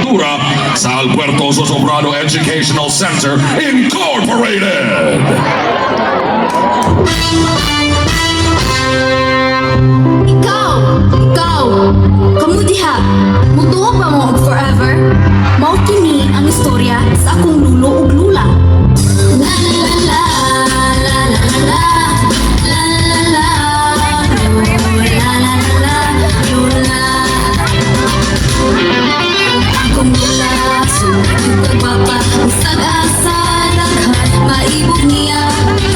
Kultura sa Alberto Sobrado Educational Center Incorporated. Ikaw! Ikaw! Kamu diha! Mutuo ba mo og forever? Mao kini ang istorya sa akong lulo ug lula. La la la la la la la la la la la la la la. Akong lula, sugod kag gwapa, bisag asa daghan, maibog niya.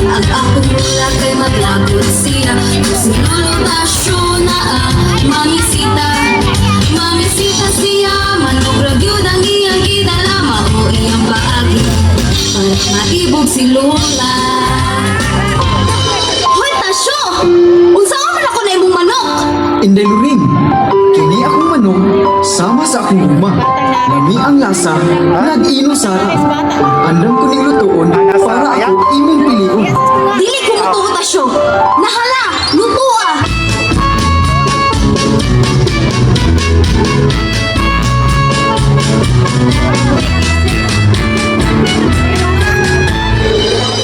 Ang akong lula kay maglagot siya. Si Lolo Tasyo naa, mamisita. Mamisita siya, manok ra gyud ang iyang gidala, mao iyang paagi para maibog si Lola. Hoy Tasyo! Unsaon man ako na imong manok? Inday Luring, kini akong manok sama sa akong gugma. Lami ang lasa, nag-ino sara. Andam ko ning lutuon para ako imong pilion. Dili ko mutuo, Tasyo! Nahala! Lutua!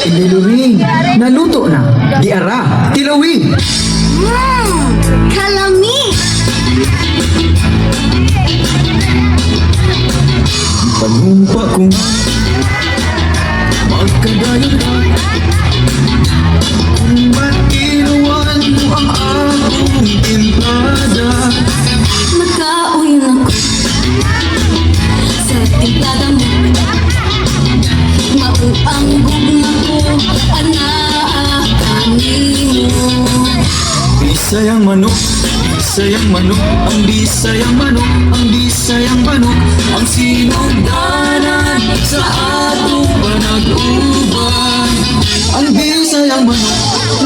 Inday Luring, naluto na. Diara, tilawi. Kalami! Panumpa kong magkadayon ka. Kung matinuan mo ang akong timplada. Nagkauyon ako sa timplada mo. Mao ang gugma ko, anaa kanimo. Bisayang manok, bisayang manok, ang bisayang manok, ang bisayang manok, ang sinugdanan sa atong panag-uban. Ang bisayang manok.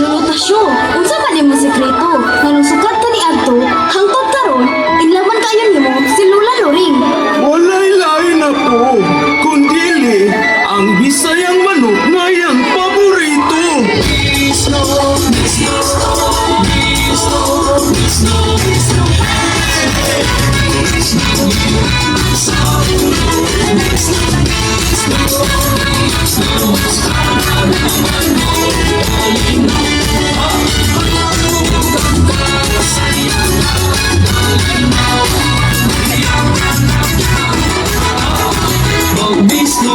Lolo Tasyo, unsa man nimo sekreto? Nganong sukad ka ni adto, hangtod karon, inlaban kayo nimo si Lola Loring. Walay lain ako, kundili ang bisayang manok na iyang paborito. Bisno, bisno, bisno, bisno, bisno. Bisno.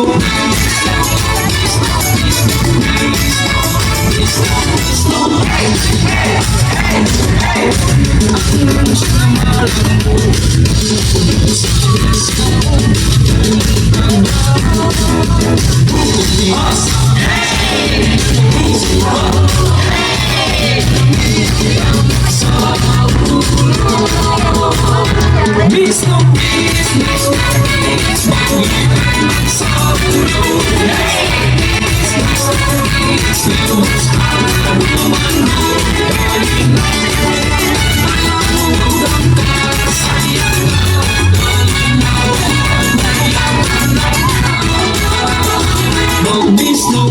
Bisno. Bisno.